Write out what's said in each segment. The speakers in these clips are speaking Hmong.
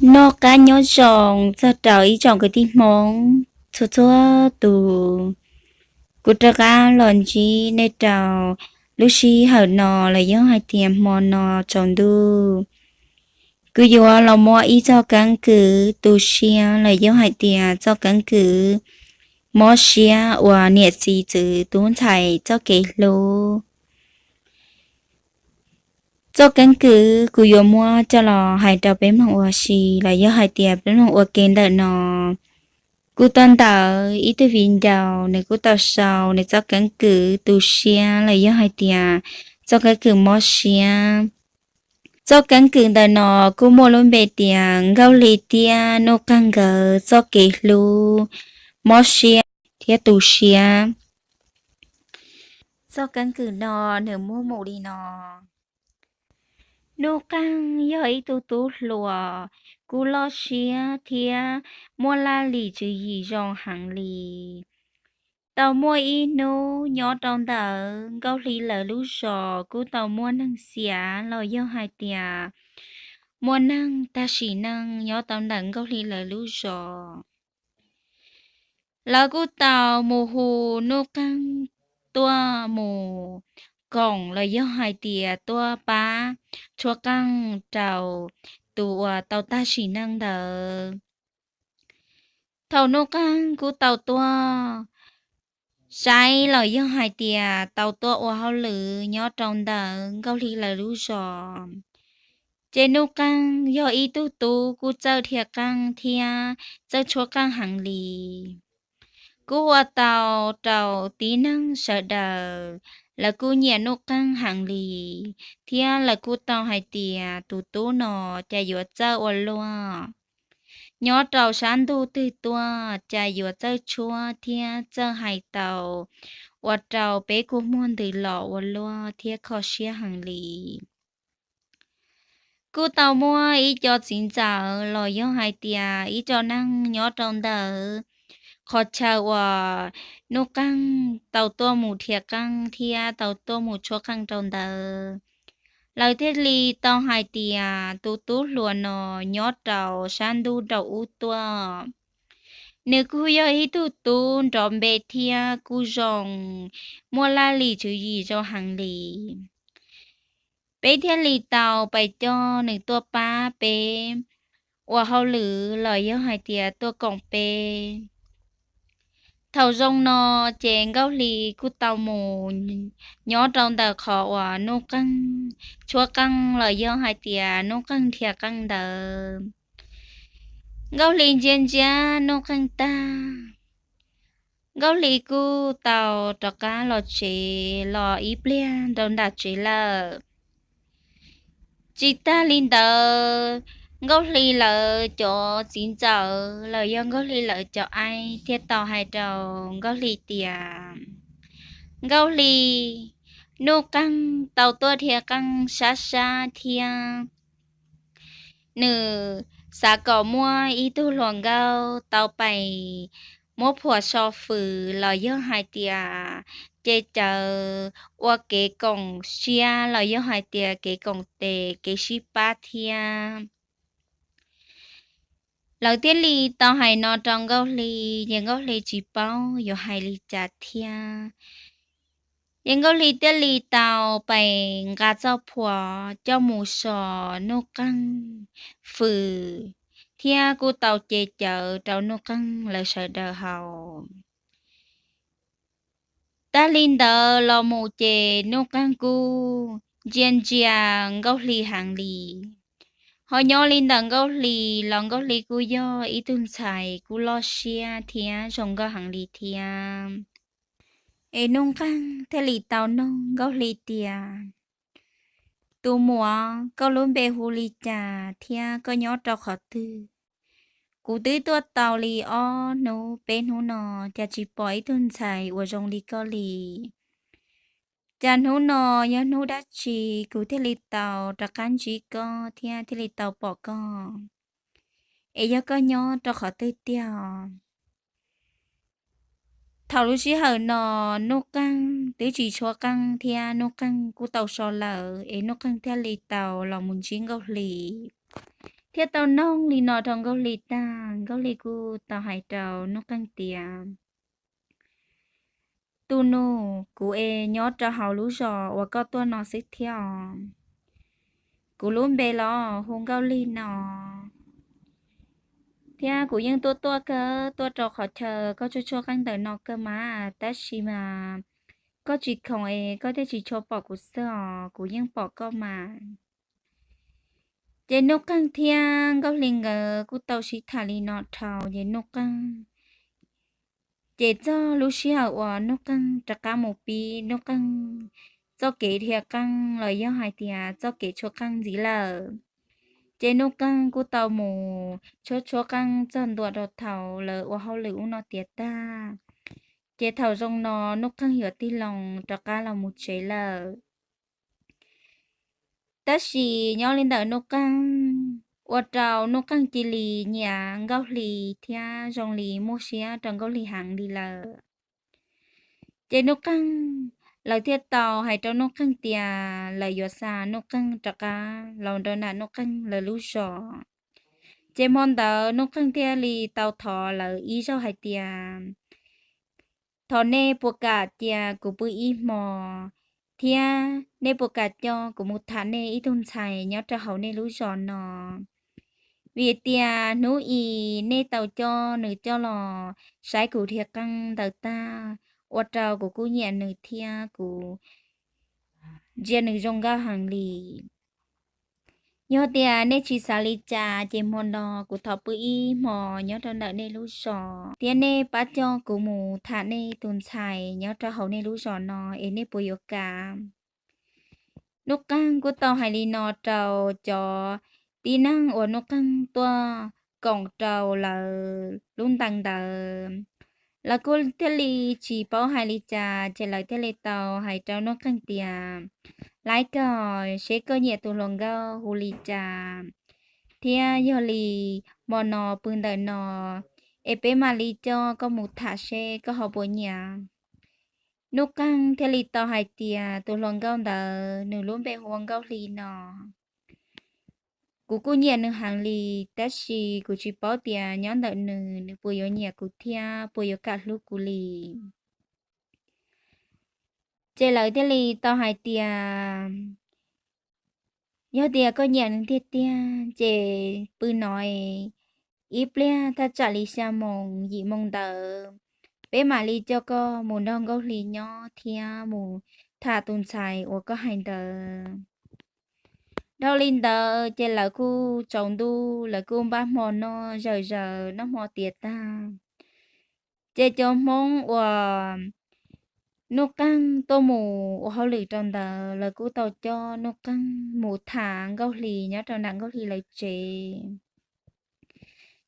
Noj qab nyob zoo txog rau ib tsoom kwv tij Hmoob txhua txhua tus. Kuv rov qab los ntsib nej rau lub sij hawm no los yog hais tias hmo no tsaus ntuj. Kuv yuav los muab ib txoj keeb kwm tu siab los yog hais tias txoj keeb kwm mob siab uas niam txiv txwv tub ntxhais txoj kev hlub. Txoj keeb kwm kuv yuav muab coj los hais rau peb mloog ua si los yog hais tias peb mloog ua ke ntawm no. Kuv tau ntawm ib tug viv ncaus, nws kuj tau sau nws txoj keeb kwm tu siab los yog hais tias txoj keeb kwm mob siab. Txoj keeb kwm ntawm no kuj muaj lub npe tias Nkauj Hli thiab Nuj Qeeg nkawd txoj kev hlub mob siab thiab tu siab. Txoj keeb kwm no nws muaj mus li no. Nuj Qeeg yog ib tug tub hluas kuj loj siab thiab muaj laj lim tswv yim zoo heev li. Tau muaj ib hnub nyob rau ntawm Nkauj Hli lawv lub zos kuj tau muaj neeg xiam los yog hais tias muaj neeg tag sim neej nyob tau ntawm Nkauj Hli lawv lub zos. Lawv kuj tau mus hu Nuj Qeeg tuaj mus koom los yog hais tias tuaj pab tshuab qeej rau tus uas tau tag sim neej ntawd. Thaum Nuj Qeeg kuj tau tuaj saib los yog hais tias tau tuaj ua hauj lwm nyob rau ntawm Nkauj Hli lawv lub zos, ces Nuj Qeeg yog ib tug tub kuj txawj dhia qeej thiab txawj tshuab qeej heev li. Kuj ua tau rau tib neeg sawv daws lawv kuj nyiam Nuj Qeeg heev li, thiab lawv kuj tau hais tias tus tub no cas yuav txawj ua luaj. Nyob rau sab ntuj twg tuaj cas yuav txawj tshuab thiab txawj hais tau, ua rau peb kua muag ntws los ua luaj thiab kho siab heev li. Kuj tau muaj ib co txiv ntxawm los yog hais tias ib co neeg nyob rau ntawm qhov chaw uas Nuj Qeeg tau tuaj mus dhia qeej thiab tau tuaj mus tshuab qeej rau ntawd, lawv thiaj li tau hais tias tus tub hluas no nyob rau sab ntuj rau ub tuaj. Nws kuj yog ib tug tub nrov npe thiab kuj zoo, muaj laj lim tswv yim zoo heev li. Peb thiaj li tau pais coj nws tuaj pab peb ua hauj lwm los yog hais tias tuaj koom peb. Thaum zoo no ces Nkauj Hli kuj tau mus nyob rau ntawm qhov uas Nuj Qeeg tshuab qeej los yog hais tias Nuj Qeeg dhia qeej ntawd. Nkauj Hli ntsia ntsia Nuj Qeeg tag, Nkauj Hli kuj tau rov qab los tsev los ib pliag rau nram tsev lawm. Tsis tag li ntawd, Nkauj Hli lawv cov txiv ntxawm los yog Nkauj Hli lawv cov aib thiaj tau hais rau Nkauj Hli tias, Nkauj Hli, Nuj Qeeg tau tuaj dhia qeej sab sab thiab nws xav kom muaj ib tug hluas nkauj tau pais muab phuam so fws los yog hais tias ces cawv ua kev koom siab los yog hais tias kev koom tes kev sib pab thiab. Lawv thiaj li tau hais no rau Nkauj Hli, ces Nkauj Hli tsis paub yuav hais li cas thiab. Ces Nkauj Hli thiaj li tau pais nqa txoj phuam coj mus so Nuj Qeeg fws thiab kuj tau ce cawv rau Nuj Qeeg lawv sawv daws haus. Tag li ntawd los mus ces Nuj Qeeg kuj ntsia ntsia Nkauj Hli heev li. Ho nyob li ntawm Nkauj Hli los Nkauj Hli kuj yog ib tug ntxhais kuj loj siab thiab zoo nkauj heev li thiab. Es Nuj Qeeg thiaj li tau nug Nkauj Hli tias, Tus muam, koj lub npe hu li cas thiab koj nyob rau qhov twg? Kuv twb tuaj tau li ob hnub peb hnub no, cas tsis pom ib tug ntxhais uas zoo li koj li. Cas hnub no yog hnub dab tsi kuv thiaj li tau rov qab ntsib koj thiab thiaj li tau pom koj? Es yog koj nyob rau qhov twg tiag? Thaum lub sij hawm no Nuj Qeeg twb tsis tshuab qeej thiab Nuj Qeeg kuj tau so lawm, es Nuj Qeeg thiaj li tau los mus ntsib Nkauj Hli. Thiab tau noog li no rau Nkauj Hli tag, Nkauj Hli kuj tau hais rau Nuj Qeej tias, Tus nus, kuv es nyob rau hauv lub zos uas koj tuaj no xwb thiab os. Kuv lub npe los hu Nkauj Hli no, thiab kuv yeej tuaj tuaj kawg tuaj rau qhov chaw koj tshuab tshuab qeej ntawm no kawg mas, tab sis mas koj tsis khoom es koj thiaj tsis tshua pom kuv xwb os, kuv yeej pom koj mas. Ces Nuj Qeej thiab Nkauj Hli nkawd kuj tau sib tham li no dhau ces Nuj Qeej, ces txog lub sij hawm uas Nuj Qeej rov qab mus pib Nuj Qeej txoj kev dhia qeej los yog hais tias txoj kev tshuab qeej ntxiv lawm. Ces Nuj Qeej kuj tau mus tshuab tshuab qeej txog ntua rau thaum lawv ua hauj lwm ub no tiav tag. Ces thaum zoo no Nuj Qeej yuav tig loo rov qab los mus tsev lawm. Tab sis nyob li ntawm Nuj Qeej, ua rau Nuj Qeej cia li nyiam Nkauj Hli thiab zoo li muaj siab rau Nkauj Hli heev li lawm. Ces Nuj Qeej, lawv thiaj tau hais rau Nuj Qeej tias lawv yuav xa Nuj Qeej rov qab los rau nram Nuj Qeej lawv lub zos. Ces hmo ntawd Nuj Qeej thiaj li tau thov lawv ib zaug hais tias, Thov nej puas kam cia kuv pw ib hmo, thiab nej puas kam coj kuv mus tham nej ib tug ntxhais nyob rau hauv nej lub zos no? Vim tias hnub i nej tau coj nws coj los saib kuv dhia qeej ntawd tag, ua rau kuv kuj nyiam nws thiab kuv ntsia nws zoo nkauj heev li. Yog tias nej tsis xav li cas ces hmo no kuv thov pw ib hmo nyob rau ntawm nej lub zos, thiab nej pab coj kuv mus tham nej tus ntxhais nyob rau hauv nej lub zos no es nej puas yuav kam? Nuj Qeej kuj tau hais li no rau cov tib neeg uas Nuj Qeej tuaj koom rau lawv lub ntees ntawd. Lawv kuj thiaj li tsis paub hais li cas ces lawv thiaj li tau hais rau Nuj Qeej tias, Laiv koj, seb koj nyiam tus hluas nkauj hu li cas, thiab yog li hmo no pw ntawm no es peb mam li coj koj mus tham seb koj ho puas nyiam. Nuj Qeej thiaj li tau hais tias, Tus hluas nkauj ntawd nws lub npe hu ua Nkauj Hli no. Kuv kuj nyiam nws heev li, tab sis kuv tsis paub tias nyob ntawm nws, nws puas yuav nyiam kuv thiab puas yuav kam hlub kuv li. Ces lawv thiaj li tau hais tias, Yog tias koj nyiam nws tiag tiag ces pw no, ib pliag thaj tsam li xya moos yim moos ntawd, peb mam li coj koj mus nrog Nkauj Hli nyob thiab mus tham tus ntxhais uas koj hais ntawd. Dhau li ntawd ces lawv kuj tsaus ntuj, lawv kuj npaj hmo noj zawm zaws noj hmo tiav tag. Ces cov Hmoob uas Nuj Qeej tuaj mus ua hauj lwm rau ntawd, lawv kuj tau coj Nuj Qeej mus tham Nkauj Hli nyob rau nram Nkauj Hli lawv tsev.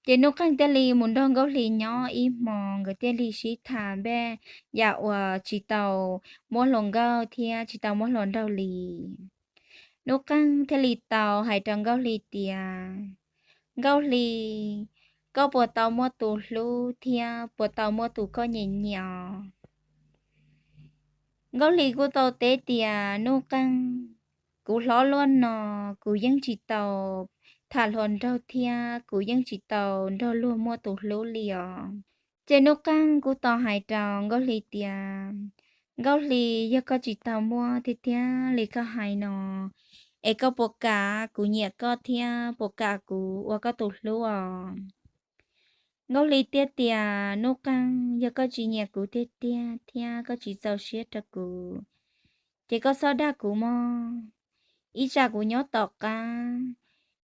Ces Nuj Qeej thiaj li mus nrog Nkauj Hli nyob ib hmo, nkawd thiaj li sib tham npaj yam uas tsis tau muab hluas nkauj thiab tsis tau muab hluas nraug li. Nuj Qeej thiaj li tau hais rau Nkauj Hli tias, Nkauj Hli, koj puas tau muaj tus hlub thiab puas tau muaj tus koj nyiam nyiam? Nkauj Hli kuj tau teb tias, Nuj Qeej, kuv hlob luaj no, kuv yeej tsis tau tham hluas nraug thiab kuv yeej tsis tau nrog luag muaj tus hlub li os. Ces Nuj Qeej kuj tau hais rau Nkauj Hli tias, Nkauj Hli, yog koj tsis tau muaj tiag tiag li koj hais no, es koj puas kam kuv nyiam koj thiab puas kam kuv ua koj tus hlub os? Nkauj Hli teb tias, Nuj Qeej, yog koj tsis nyiam kuv tiag tiag thiab koj tsis txaus siab rau kuv, ces koj txhob dag kuv mog. Ib tsam kuv nyob tom qab,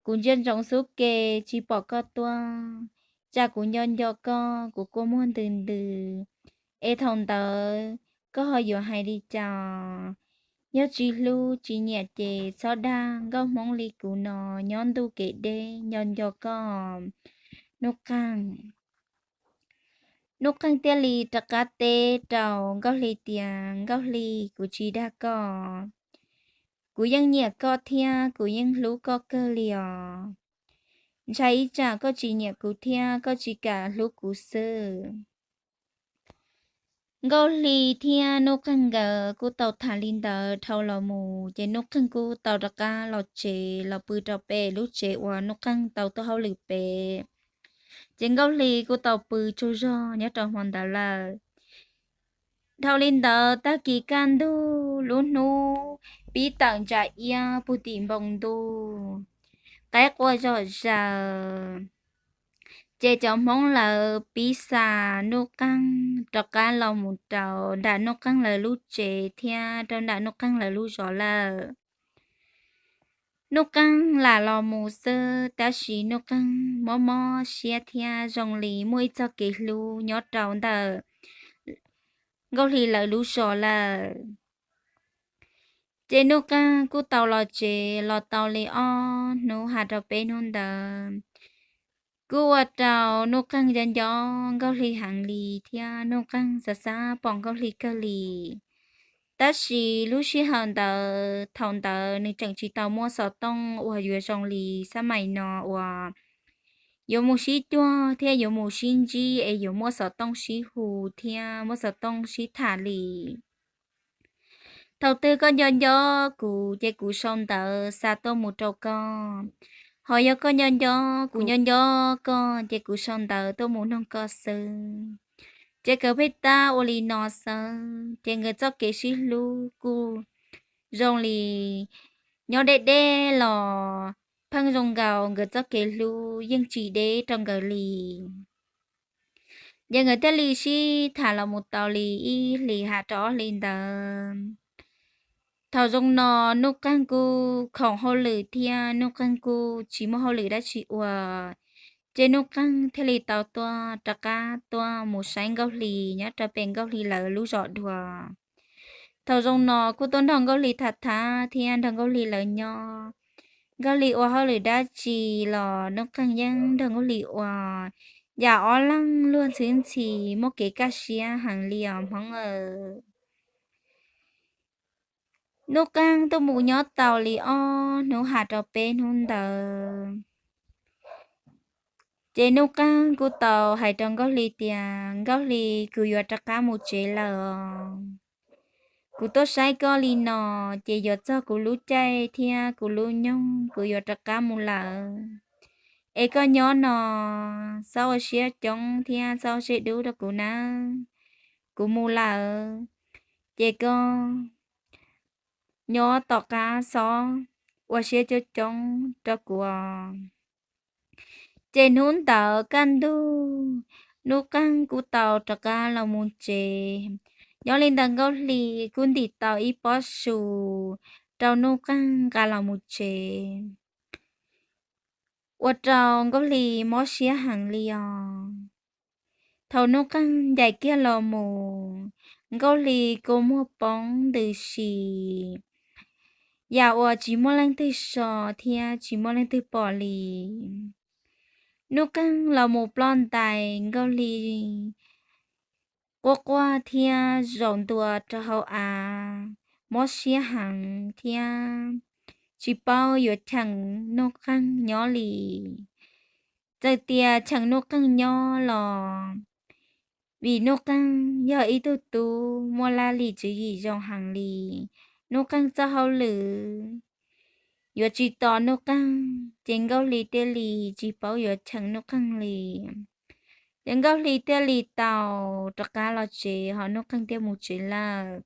kuv ntsia ntsoov xub ke tsis pom koj tuaj, tsam kuv nco nco koj kuv kua muag ntws ntws, es thaum ntawd koj ho yuav hais li cas? Yog tsis hlub tsis nyiam ces txhob dag, nkauj Hmoob li kuv no nyob ntuj kev deb, nco nco koj, Nuj Qeej. Nuj Qeej thiaj li rov qab teb rau Nkauj Hli tias, Nkauj Hli, kuv tsis dag koj, kuv yeej nyiam koj thiab kuv yeej hlub koj kawg li os. Ntshai ib tsam koj tsis nyiam kuv thiab koj tsis kam hlub kuv xwb. Nkauj Hli thiab Nuj Qeeg nkawd kuj tau tham li ntawd dhau los mus, ces Nuj Qeeg kuj tau rov qab los tsev los pw rau pem lub tsev uas Nuj Qeeg tau tuaj hauj lwm pem. Ces Nkauj Hli kuj tau pw tsaug zog nyob rau hmo ntawd lawm. Dhau li ntawd tag kis kaj ntug lub hnub pib tawm ntsa iab puag tim npoo ntuj, qaib qua zom zaws. Ces cov Hmoob lawv pib xa Nuj Qeeg rov qab los mus rau nram Nuj Qeeg lawv lub tsev thiab rau nram Nuj Qeeg lawv lub zos lawm. Nuj Qeeg lam los mus xwb, tab sis Nuj Qeeg mob mob siab thiab zoo li muaj ib txoj kev hlub nyob rau ntawm Nkauj Hli lawv lub zos lawm. Ces Nuj Qeeg kuj tau los tsev los tau li ob hnub has rau peb hnub ntawd, kuj ua rau Nuj Qeeg nco nco Nkauj Hli heev li thiab Nuj Qeeg xav xav pom Nkauj Hli kawg li. Tab sis lub sij hawm ntawd thaum ntawd nws tseem tsis tau muaj xov tooj uas yuav zoo li xab mais no uas yuav mus sib cuag thiab yuav mus sib ntsib es yuav muaj xov tooj sib hu thiab muaj xov tooj sib tham li. Thaum twg koj nco nco kuv ces kuv sau ntawv xa tuaj mus rau koj, ho yog koj nco nco kuv nco nco koj ces kuv sau ntawv tuaj mus noog koj xwb. Ces nkawd pheej tab ua li no xwb, ces nkawd txoj kev sib hlub kuj zoo li nyob deb deb los pheej zoo nkaus, nkawd txoj kev hlub yeej tsis deb rau nkawd li. Ces nkawd thiaj li sib tham los mus tau li ib hlis has rau ob hlis ntawd. Thaum zoo no Nuj Qeeg kuj khoom hauj lwm thiab Nuj Qeeg kuj tsis muaj hauj lwm dab tsi ua, ces Nuj Qeeg thiaj li tau tuaj rov qab tuaj mus saib Nkauj Hli nyob rau pem Nkauj Hli lawv lub zos dua. Thaum zoo no kuj tuaj nrog Nkauj Hli tham tham thiab nrog Nkauj Hli lawv nyob. Nkauj Hli ua hauj lwm dab tsi los Nuj Qeeg yeej nrog Nkauj Hli ua, yam ob leeg luag ntxhwb ntxhi muaj kev kaj siab heev li os Hmoob aw. Nuj Qeeg tuaj mus nyob tau li ob hnub has rau peb hnub ntawd, ces Nuj Qeeg kuj tau hais rau Nkauj Hli tias, Nkauj Hli, kuv yuav rov qab mus tsev lawm os. Kuv tuaj saib koj li no, ces yuav txog kuv lub caij thiab kuv lub nyoog kuv yuav rov qab mus lawm. Es koj nyob no, txhob ua siab coob thiab txhob ua siab dub rau kuv nawb. Kuv mus lawm, ces koj nyob tom qab, txhob ua siab coob coob rau kuv os. Ces hnub ntawd kaj ntug, Nuj Qeeg kuj tau rov qab los mus tsev. Nyob li ntawd Nkauj Hli kuj ntim tau ib pob su rau Nuj Qeeg nqa los mus tsev, ua rau Nkauj Hli mob siab heev li os. Thaum Nuj Qeeg ncaim kiag los mus, Nkauj Hli kua muag poob ntws si, yam uas tsis muaj leej twg so thiab tsis muaj leej twg pom li. Nuj Qeeg los mus ploj ntais, Nkauj Hli quaj quaj thiab zaum ntua rau hauv av, mob siab heev thiab tsis paub yuav cheem Nuj Qeeg nyob li. Txawm tias cheem Nuj Qeeg nyob los vim Nuj Qeeg yog ib tug tub muaj laj lim tswv yim zoo heev li, Nuj Qeeg txoj hauj lwm yuav tsis tos Nuj Qeeg, ces Nkauj Hli thiaj li tsis paub yuav cheem Nuj Qeeg li. Ces Nkauj Hli thiaj li tau rov qab los tsev, ho Nuj Qeeg thiaj mus tsev lawm.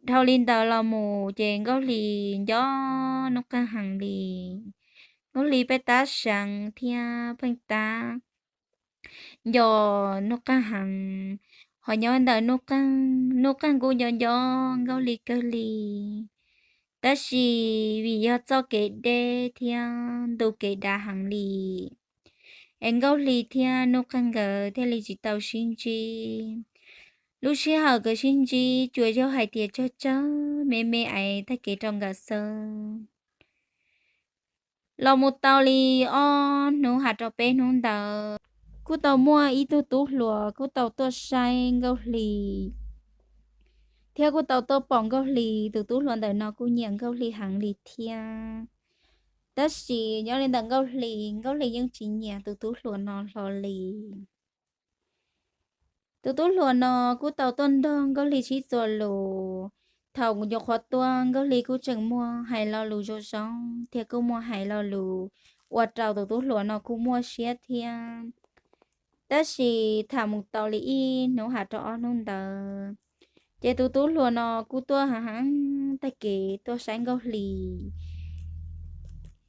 Dhau li ntawd los mus ces Nkauj Hli nco Nuj Qeeg heev li. Nkauj Hli pheej tab seev thiab pheej tab nco Nuj Qeeg heev, ho nyob ntawm Nuj Qeeg, Nuj Qeeg kuj nco nco Nkauj Hli kawg li. Tab sis vim yog txoj kev deb thiab ntu kev dav heev li, es Nkauj Hli thiab Nuj Qeeg nkawd thiaj li tsis tau sib ntsib. Lub sij hawm nkawd sib ntsib tsuas yog hais tias tsawg tsawg me me ais tag kev rau nkawd xwb. Los mus tau li ob hnub has rau peb hnub ntawd, kuj tau muaj ib tug tub hluas kuj tau tuaj saib Nkauj Hli, thiab kuj tau tuaj pom Nkauj Hli. Tus tub hluas ntawm no kuj nyiam Nkauj Hli heev li thiab. Tab sis nyob li ntawm Nkauj Hli, Nkauj Hli yeej tsis nyiam tus tub hluas no hlo li. Tus tub hluas no kuj tau tuaj nrog Nkauj Hli sib txuas lus. Thaum nyuam qhuav tuaj Nkauj Hli kuj tseem muaj hais lo lus zoo zoo thiab kuj muaj hais lo lus ua rau tus tub hluas no kuj muaj siab thiab. Tab sis tham mus tau li ib hnub rau ob hnub ntawd, ces tus tub hluas no kuj tuaj heev tag kev tuaj saib Nkauj Hli.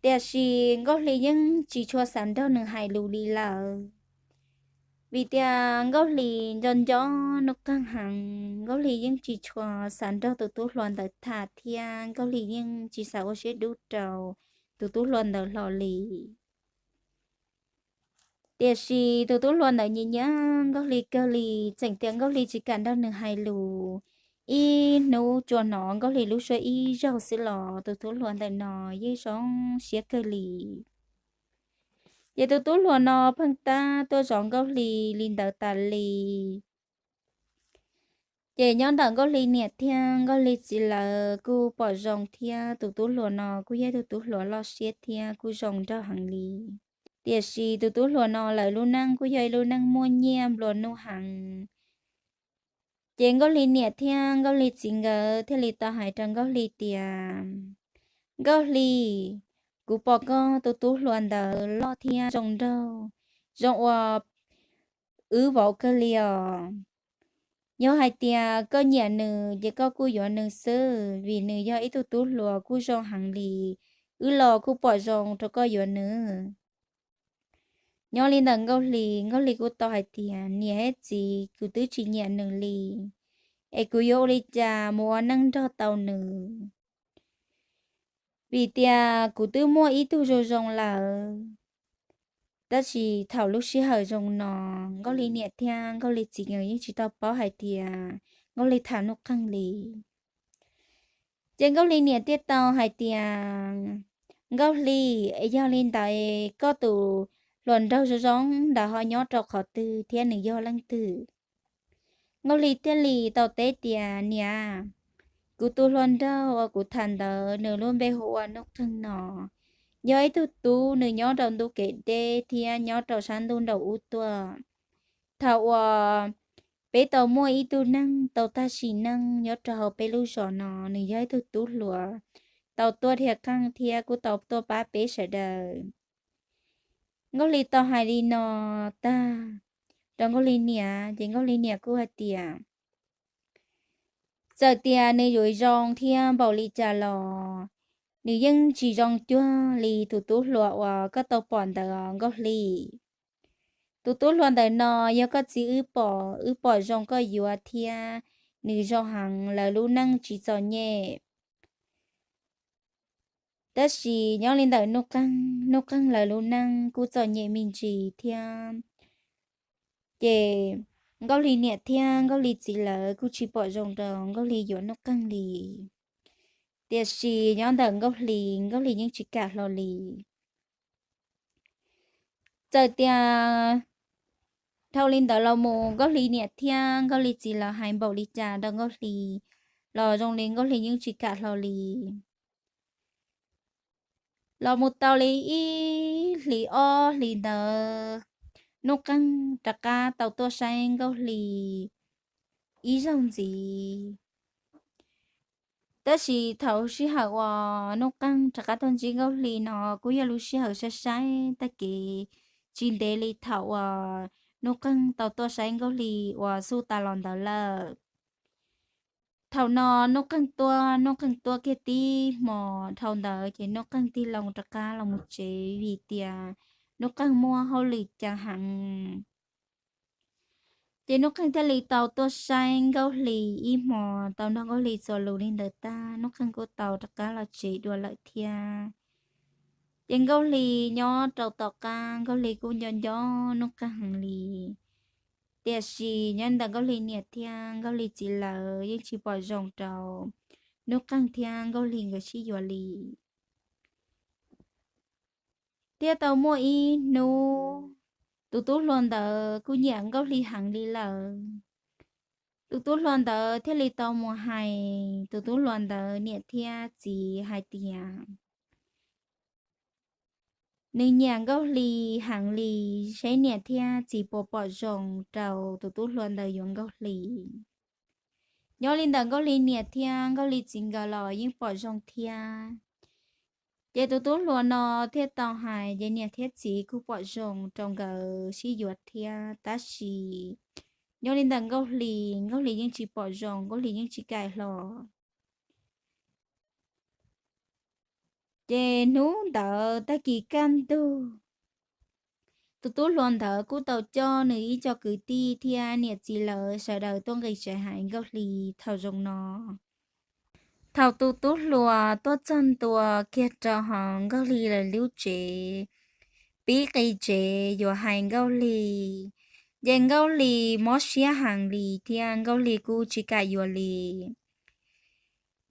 Tiam sis Nkauj Hli yeej tsis tshua xav nrog nws hais lus li lawm, vim tias Nkauj Hli nco nco Nuj Qeeg heev. Nkauj Hli yeej tsis tshua xav nrog tus tub hluas ntawd tham thiab Nkauj Hli yeej tsis xav ua siab dub rau tus tub hluas ntawd hlo li. Tiam sis tus tub hluas ntawd nyiam nyiam Nkauj Hli kawg li, tseem tias Nkauj Hli tsis kam nrog nws hais lus. Ib hnub tsuas hnov Nkauj Hli lub suab ib zaug xwb los tus tub hluas ntawm no yeej zoo siab kawg li. Ces tus tub hluas no pheej tab tuaj zov Nkauj Hli li ntawd tas li. Ces nyob ntawm Nkauj Hli niam thiab Nkauj Hli txiv lawv kuj pom zoo thiab tus tub hluas no kuj yog tus tub hluas loj siab thiab kuj zoo nraug heev li. Tiam sis tus tub hluas no lawv lub neej kuj yog ib lub neej muaj nyiaj nplua nuj heev. Ces Nkauj Hli niam thiab Nkauj Hli txiv nkawd thiaj li tau hais rau Nkauj Hli tias, Nkauj Hli, kuv pom koj tus tub hluas ntawd loj thiab zoo nraug, zoo ua wb vauv kawg li os. Yog hais tias koj nyiam nws ces koj kuj yuav nws xwb, vim nws yog ib tug tub hluas kuj zoo heev li. Wb los kuj pom zoo rau koj yuav nws. Nyob li ntawm Nkauj Hli, Nkauj Hli kuj tau hais tias, niam thiab txiv, kuv twb tsis nyiam nws li, es kuv yuav ua li cas mus ua neej nrog tau nws? Vim tias kuv twb muaj ib tug zoo zoo lawm. Tab sis thaum lub sij hawm zoo no, Nkauj Hli niam thiab Nkauj Hli txiv nkawd yeej tsis tau paub hais tias Nkauj Hli tham Nuj Qeeg li. Ces Nkauj Hli niam thiaj tau hais tias, Nkauj Hli, yog li ntawd koj tus hluas nraug zoo zoo ntawd ho nyob rau qhov twg thiab nws yog leej twg? Nkauj Hli thiaj li tau teb tias, niam, kuv tus hluas nraug uas kuv tham ntawd nws lub npe hu ua Nuj Qeeg no, yog ib tug tub, nws nyob rau ntuj kev deb thiab nyob rau sab ntuj nraum ub tuaj. Thaum uas peb tau muaj ib tug neeg tau tag sim neej nyob rau hauv peb lub zos no, nws yog ib tug tub hluas tau tuaj dhia qeej thiab kuj tau tuaj pab peb sawv daws. Nkauj Hli tau hais li no tag rau Nkauj Hli niam, ces Nkauj Hli niam kuj hais tias, txawm tias nws yuav zoo thiab npaum li cas los nws yeej tsis zoo cuag li tus tub hluas uas koj tau pom ntawd os Nkauj Hli. Tus tub hluas ntawm no yog koj txiv wb pom, wb pom zoo koj yuav thiab, nws zoo heev, lawv lub neej tsis txom nyem. Tab sis nyob li ntawm Nuj Qeeg, Nuj Qeeg lawv lub neej kuj txom nyem me ntsis thiab. Ces Nkauj Hli niam thiab Nkauj Hli txiv lawv kuj tsis pom zoo rau Nkauj Hli yuav Nuj Qeeg li. Tiam sis nyob ntawm Nkauj Hli, Nkauj Hli yeej tsis kam hlo li. Txawm tias dhau li ntawd los mus Nkauj Hli niam thiab Nkauj Hli txiv lawv hais npaum li cas rau Nkauj Hli los zoo li Nkauj Hli yeej tsis kam hlo li. Los mus tau li ib hlis ob hlis ntawd, Nuj Qeeg rov qab tau tuaj saib Nkauj Hli ib zaug ntxiv. Tab sis thaum sij hawm uas Nuj Qeeg rov qab tuaj ntsib Nkauj Hli no kuj yog lub sij hawm saib saib tag kev tsis ntev li thaum uas Nuj Qeeg tau tuaj saib Nkauj Hli uas xub tas los ntawd lawm. Thaum no Nuj Qeeg tuaj, Nuj Qeeg tuaj kiag tib hmo dhau ntawd ces Nuj Qeeg tig loo rov qab los mus tsev vim tias Nuj Qeeg muaj hauj lwm ceev heev. Ces Nuj Qeeg thiaj li tau tuaj saib Nkauj Hli ib hmo, tau nrog Nkauj Hli txuas lus li ntawd tag, Nuj Qeeg kuj tau rov qab los tsev dua lawm thiab. Ces Nkauj Hli nyob rau tom qab Nkauj Hli kuj nco nco Nuj Qeeg heev li. Tiam sis nyob ntawm Nkauj Hli niam thiab Nkauj Hli txiv lawv yeej tsis pom zoo rau Nuj Qeeg thiab Nkauj Hli nkawd sib yuav li. Thiab tau muaj ib hnub, tus tub hluas ntawd kuj nyiam Nkauj Hli heev li lawm. Tus tub hluas ntawd thiaj li tau mus hais tus tub hluas ntawd niam thiab txiv hais tias, Nws nyiam Nkauj Hli heev li, seb niam thiab txiv puas pom zoo rau tus tub hluas ntawd yuav Nkauj Hli. Nyob li ntawm Nkauj Hli niam thiab Nkauj Hli txiv nkawd los yeej pom zoo thiab. Ces tus tub hluas no thiaj tau hais, ces niam thiab txiv kuj pom zoo rau nkawd sib yuav thiab, tab sis nyob li ntawm Nkauj Hli, Nkauj Hli yeej tsis pom zoo, Nkauj Hli yeej tsis kam hlo. Ces hnub ntawd tag kis kaj ntug, tus tub hluas ntawd kuj tau coj nws ib co kwv tij thiab niam txiv lawv sawv daws tuaj nqis tsev hais Nkauj Hli thaum zoo no. Thaum tus tub hluas tuaj txog ntua kiag rau hauv Nkauj Hli lawv lub tsev, pib nqis tsev yuav hais Nkauj Hli, ces Nkauj Hli mob siab heev li thiab Nkauj Hli kuj tsis kam yuav li.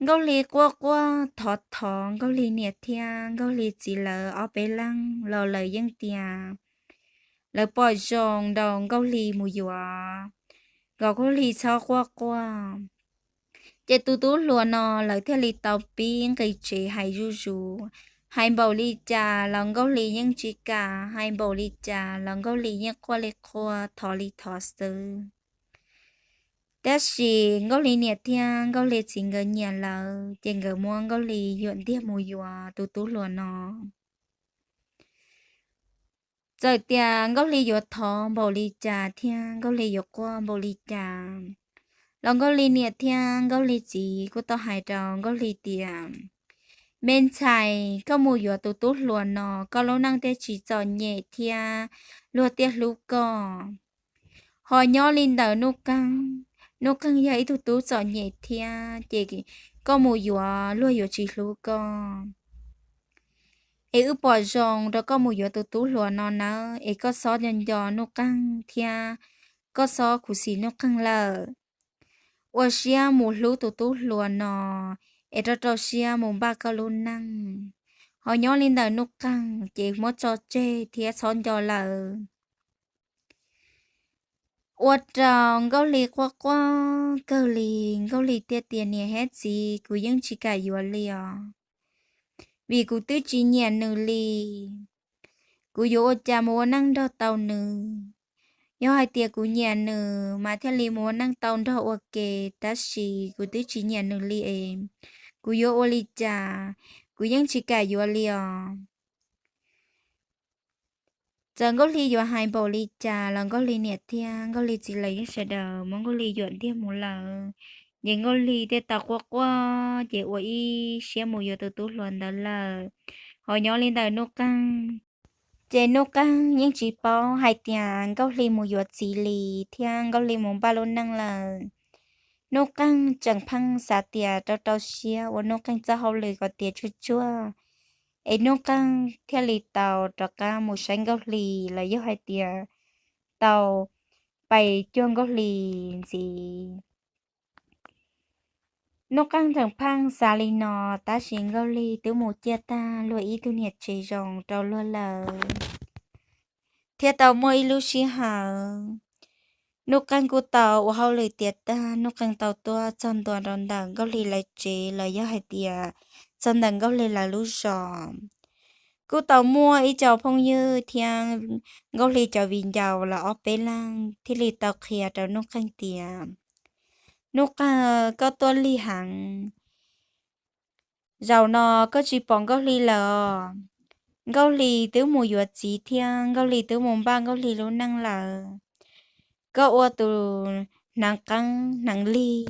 Nkauj Hli quaj quaj thov thov Nkauj Hli niam thiab Nkauj Hli txiv lawv ob peb leeg los lawv yeej tias lawv pom zoo rau Nkauj Hli mus yuav, kom Nkauj Hli txhob quaj quaj. Ces tus tub hluas no lawv thiaj li tau pib nqis tsev hais zuj zus, hais npaum li cas los Nkauj Hli yeej tsis kam, hais npaum li cas los Nkauj Hli yeej quaj li quaj thov li thov xwb. Tab sis Nkauj Hli niam thiab Nkauj Hli txiv nkawd nyiam lawm, ces nkawd muab Nkauj Hli yuam ntiag mus yuav tus tub hluas no. Txawm tias Nkauj Hli yuav thov npaum li cas thiab Nkauj Hli yuav quaj npaum li cas, los Nkauj Hli niam thiab Nkauj Hli txiv kuj tau hais rau Nkauj Hli tias, me ntxhais, koj mus yuav tus tub hluas no, koj lub neej thiaj tsis txom nyem thiab luag thiaj hlub koj. Ho nyob li ntawm Nuj Qeej, Nuj Qeej yog ib tug tub txom nyem thiab, ces koj mus yuav luag yuav tsis hlub koj. Es wb pom zoo rau koj mus yuav tus tub hluas no nawb, es koj txhob nco nco Nuj Qeej thiab koj txhob khuv xim Nuj Qeej lawm. Ua siab mus hlub tus tub hluas no, es rau rau siab mus npaj koj lub neej. Ho nyob li ntawm Nuj Qeej ces muab tso tseg thiab txhob nco lawm. Ua rau Nkauj Hli quaj quaj kawg li, Nkauj Hli thiaj tias, niam thiab txiv, kuv yeej tsis kam yuav li os, vim kuv twb tsis nyiam nws li. Kuv yuav ua cas mus ua neej nrog tau nws? Yog hais tias kuv nyiam nws mas thiaj li mus ua neej tau nrog ua ke, tab sis kuv twb tsis nyiam nws li es kuv yuav ua li cas? Kuv yeej tsis kam yuav li os. Txawm Nkauj Hli yuav hais npaum li cas los Nkauj Hli niam thiab Nkauj Hli txiv lawv yeej sawv daws muab Nkauj Hli yuam ntiag mus lawm. Ces Nkauj Hli thiaj tau quaj quaj ces ua ib siab mus yuav tus tub hluas ntawd lawm. Ho nyob li ntawm Nuj Qeej, ces Nuj Qeej yeej tsis paub hais tias Nkauj Hli mus yuav txiv li thiab Nkauj Hli mus npaj lub neej lawm. Nuj Qeej tseem pheej xav tias rau rau siab ua Nuj Qeej txoj hauj lwm kom tiav tsuag tsuag, es Nuj Qeej thiaj li tau rov qab mus saib Nkauj Hli los yog hais tias tau pais cuag Nkauj Hli ntxiv. Nuj Qeej tseem pheej xav li no, tab sis Nkauj Hli twb mus ciaj tag luag ib tug niam tsev zoo rau luag lawm. Thiab tau muaj ib lub sij hawm, Nuj Qeej kuj tau ua hauj lwm tiav tag, Nuj Qeej tau tuaj txog ntua rau ntawm Nkauj Hli lawv tsev los yog hais tias txog ntawm Nkauj Hli lawv lub zos. Kuj tau muaj ib co phooj ywg thiab Nkauj Hli cov viv ncaus los ob peb leeg thiaj li tau qhia rau Nuj Qeej tias, Nuj Qeej, koj tuaj lig heev. Zaum no koj tsis pom Nkauj Hli lawm os. Nkauj Hli twb mus yuav txiv thiab Nkauj Hli twb mus npaj Nkauj Hli lub neej lawm. Koj ua tus hneev qeeb hneev lig,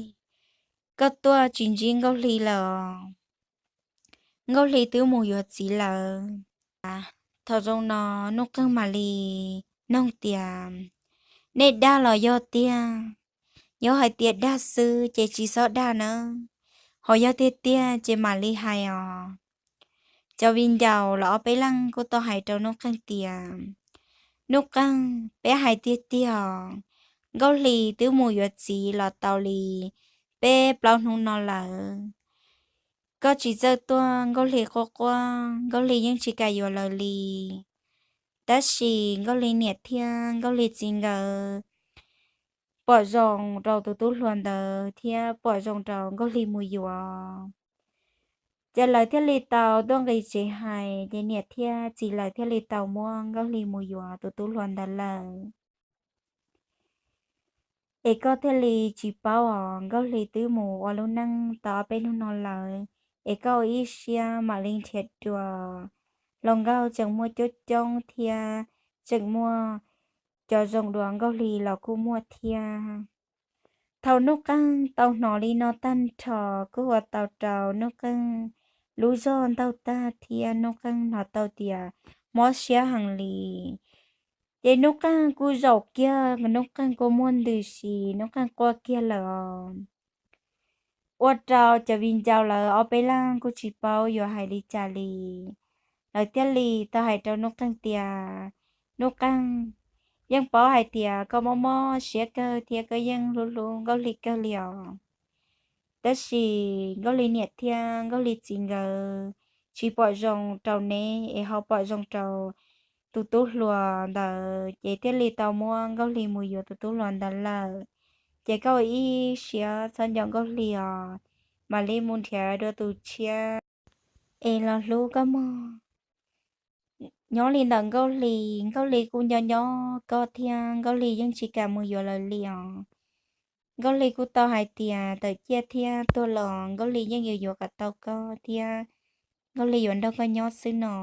koj tuaj tsis ntsib Nkauj Hli lawm os. Nkauj Hli twb mus yuav txiv lawm. Thaum zoo no Nuj Qeej mam li noog tias, nej dag los yog tiag? Yog hais tias dag xwb ces tsis txhob dag nawb, ho yog tiag tiag ces mam li hais os. Cov viv ncaus los ob peb leeg kuj tau hais rau Nuj Qeej tias, Nuj Qeej, peb hais tiag tiag os, Nkauj Hli twb mus yuav txiv los tau li peb plaub hnub no lawm. Koj tsis txawj tuaj, Nkauj Hli quaj quaj, Nkauj Hli yeej tsis kam yuav lawv li. Tab sis Nkauj Hli niam thiab Nkauj Hli txiv nkawd pom zoo rau tus tub hluas ntawd thiab pom zoo rau Nkauj Hli mus yuav. Ces lawv thiaj li tau tuaj nqis tsev hais, ces niam thiab txiv lawv thiaj li tau muab Nkauj Hli mus yuav tus tub hluas ntawd lawm. Es koj thiaj li tsis paub os, Nkauj Hli twb mus ua lub neej tau ob peb hnub no lawm, es koj ua ib siab mam li nrhiav dua. Hluas nkauj tseem muaj coob coob thiab, tseem muaj cov zoo dua Nkauj Hli los kuj muaj thiab. Thaum Nuj Qeej tau hnov li no tag nrho, kuj ua tau rau Nuj Qeej lub zog ntaug tag thiab Nuj Qeej hnov tau tias mob siab heev li. Ces Nuj Qeej kuj zaum kiag, Nuj Qeej kuj muaj ntws si, Nuj Qeej quaj kiag lawm os. Ua rau cov viv ncaus lawv ob peb leeg kuj tsis paub yuav hais li cas li. Lawv thiaj li tau hais rau Nuj Qeej tias, Nuj Qeej, yeej paub hais tias koj mob mob siab kawg thiab koj yeej hlub hlub Nkauj Hli kawg li os. Tab sis Nkauj Hli niam thiab Nkauj Hli txiv nkawd tsis pom zoo rau neb es ho pom zoo rau tus tub hluas ntawd, ces thiaj li tau muab Nkauj Hli mus yuav tus tub hluas ntawd lawm. Ces koj ua ib siab txhob nco Nkauj Hli os, mam li mus nrhiav dua tus tshiab es los hlub koj mog. Nyob li ntawm Nkauj Hli, Nkauj Hli kuj nco nco koj thiab Nkauj Hli yeej tsis kam mus yuav lawv li os. Nkauj Hli kuj tau hais tias tawm ciaj thiab tuag los Nkauj Hli yeej yuav yuav kom tau koj thiab Nkauj Hli yuav nrog koj nyob xwb no.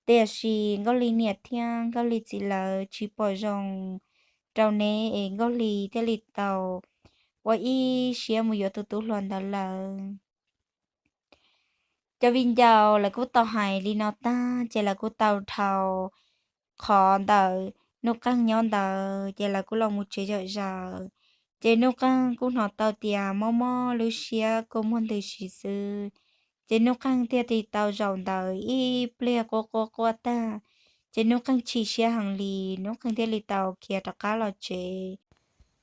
Tiam sis Nkauj Hli niam thiab Nkauj Hli txiv lawv tsis pom zoo rau neb es Nkauj Hli thiaj li tau ua ib siab mus yuav tus tub hluas ntawd lawm. Cov viv ncaus lawv kuj tau hais li no tag, ces lawv kuj tau dhau qhov ntawm Nuj Qeej nyob ntawd, ces lawv kuj los mus tsev zom zaws. Ces Nuj Qeej kuj hnov tau tias mob mob lub siab kuj muaj ntws si xwb. Ces Nuj Qeej thiaj li tau zaum ntawd ib pliag quaj quaj quaj tag, ces Nuj Qeej chim siab heev li, Nuj Qeej thiaj li tau khiav rov qab los tsev.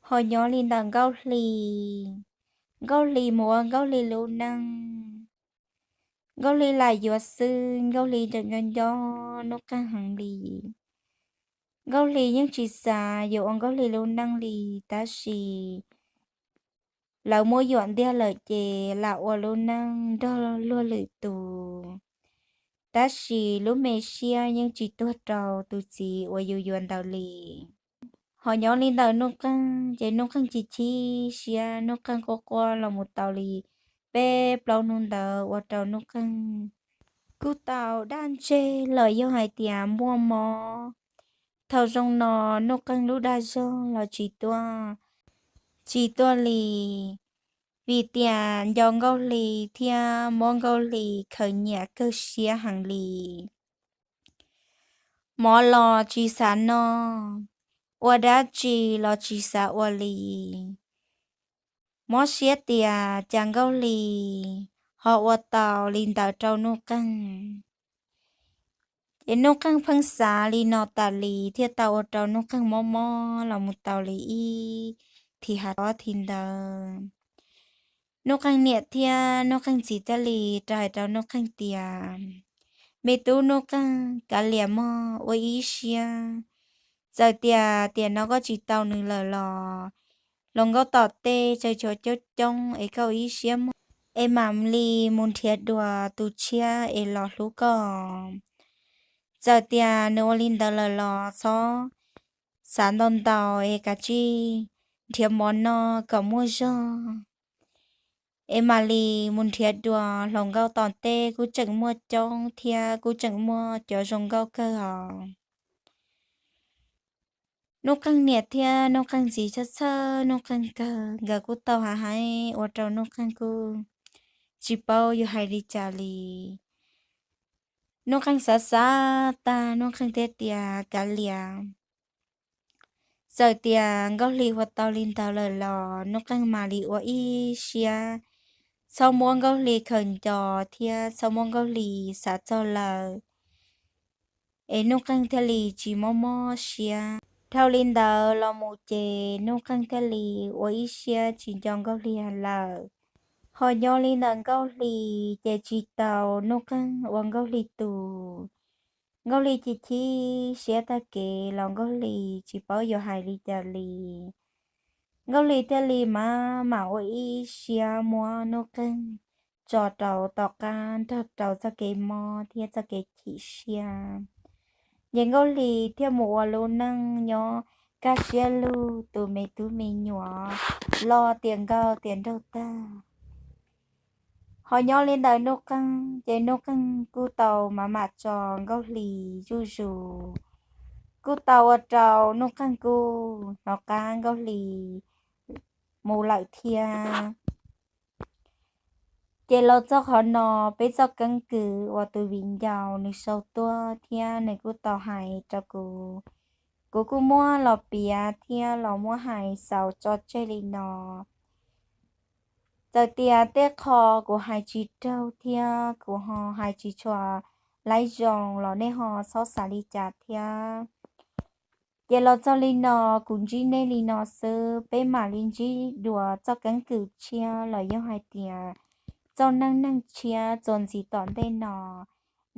Ho nyob li ntawm Nkauj Hli, Nkauj Hli mus ua Nkauj Hli lub neej. Nkauj Hli lam yuav xwb, Nkauj Hli tseem nco nco Nuj Qeej heev li. Nkauj Hli yeej tsis xav yuav ua Nkauj Hli lub neej li, tab sis lawv muab yuam ntiag lawm ces lam ua lub neej nrog luag lwm tus. Tab sis lub me siab yeej tsis tuag rau tus txiv uas yus yuav ntawd li. Ho nyob li ntawm Nuj Qeej ces Nuj Qeej chim chim siab, Nuj Qeej quaj quaj los mus tau li peb plaub hnub ntawd ua rau Nuj Qeej kuj tau daj ntseg los yog hais tias muaj mob. Thaum zoo no Nuj Qeej lub dag zog los tsis tuaj, tsis tuaj li, vim tias nco Nkauj Hli thiab muab Nkauj Hli khaws nyiam kawg siab heev li. Mov los tsis xav noj, ua dab tsi los tsis xav ua li. Mob siab tias cas Nkauj Hli ho ua tau li ntawd rau Nuj Qeej. Ces Nuj Qeej pheej xav li no tas li thiaj tau ua rau Nuj Qeej mob mob los mus tau li ib thim hav ob thim ntawd. Nuj Qeej niam thiab Nuj Qeej txiv thiaj li rov hais rau Nuj Qeej tias, me tub Nuj Qeej, kav liam mog, ua ib siab. Txawm tias tiam no koj tsis tau nws lawm los hluas nkauj tom tej tsawg tshuav coob coob es koj ua ib siab mog, es mam li mus nrhiav dua tus tshiab es los hlub koj. Txawm tias nws ua li ntawd lawm los txhob xav ntau ntau es kav tsij nrhiav mov noj kom muaj zog, es mam li mus nrhiav dua. Hluas nkauj tom tej kuj tseem muaj coob thiab kuj tseem muaj cov zoo nkauj kawg os. Nuj Qeej niam thiab Nuj Qeej txiv txhawj txhawj Nuj Qeej kawg, nkawd kuj tau hais hais ua rau Nuj Qeej kuj tsis paub yuav hais li cas li. Nuj Qeej xav xav tag, Nuj Qeej thiaj tias, kav liam, txawm tias Nkauj Hli ua tau li ntawd lawm los Nuj Qeej mam li ua ib siab, txhob muab Nkauj Hli khaws nco thiab txhob muab Nkauj Hli xav txog lawm, es Nuj Qeej thiaj li tsis mob mob siab. Dhau li ntawd los mus ces Nuj Qeej thiaj li ua ib siab tsis nco Nkauj Hli lawm. Ho nyob li ntawm Nkauj Hli ces tsis tau Nuj Qeej ua Nkauj Hli tus. Nkauj Hli chim chim siab tag kev los Nkauj Hli tsis paub yuav hais li cas li. Nkauj Hli thiaj li mam mam ua ib siab muab Nuj Qeej tso rau tom qab nrog rau txoj kev mob thiab txoj kev chim siab. Ces Nkauj Hli thiaj mus ua lub neej nyob kaj siab lug tu me tub me nyuam loj tiav nkauj tiav nraug tag. Ho nyob li ntawd Nuj Qeej ces Nuj Qeej kuj tau mam mam tso Nkauj Hli zuj zus, kuj tau ua rau Nuj Qeej kuj hnov qab Nkauj Hli mus lawm thiab. Ces los txog qhov no, peb txoj keeb kwm uas tus viv ncaus nws sau tuaj thiab nws kuj tau hais rau kuv, kuv kuj muab los piav thiab los muab hais xaus tso tseg li no. Txawm tias tej qho kuv hais tsis raug thiab kuv ho hais tsis tshua laib zoo los nej ho txhob xav li cas thiab. Ces los txog li no, kuv ntsib nej li no xwb, peb mam li ntsib dua txoj keeb kwm tshiab los yog hais tias txoj neej neeg tshiab txuas ntxiv tom ntej no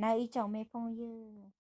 nawb ib tsoom me phooj ywg.